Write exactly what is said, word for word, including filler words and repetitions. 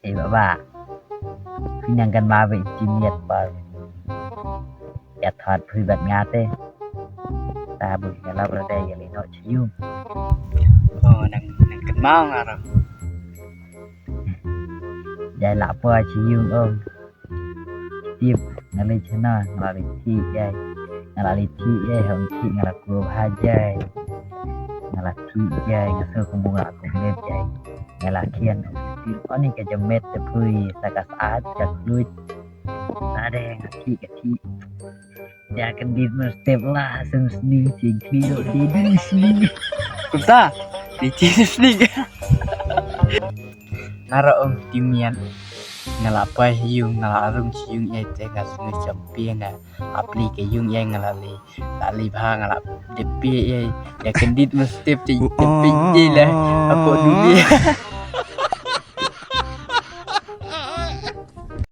Ei baba. Phi nang kynmaw ba i Jim ïa pat. Ïa thot phi bad nga te. Ta bu nga lap ra dei ïa lei noh sha ïung. Oh, nang nang kynmaw nga ruh. Dei la poi sha ïung ong. Tip nga lei chana nga la lei thik jai. Nga la lei thik jai hong thik nga la kup ha jai. Nga la thik jai nga sngewbha nga la kup lep jai. Nga la khian. Tip oni ka jamet te pui sa ka saat ka kluit. Sa de nga thik ka thik. Ïa kyndit ma step la sum sning sing kli lo di di sning. Kumta di chi sning. Nga ruh ong Timian. Nga la poi ïung nga la rung sha ïung ïa te nga sngew champion na. Apli ka ïung ïa nga la lei la lei bha nga la dep ïa ïa kyndit ma step te te pe ïa la. Apo dunia.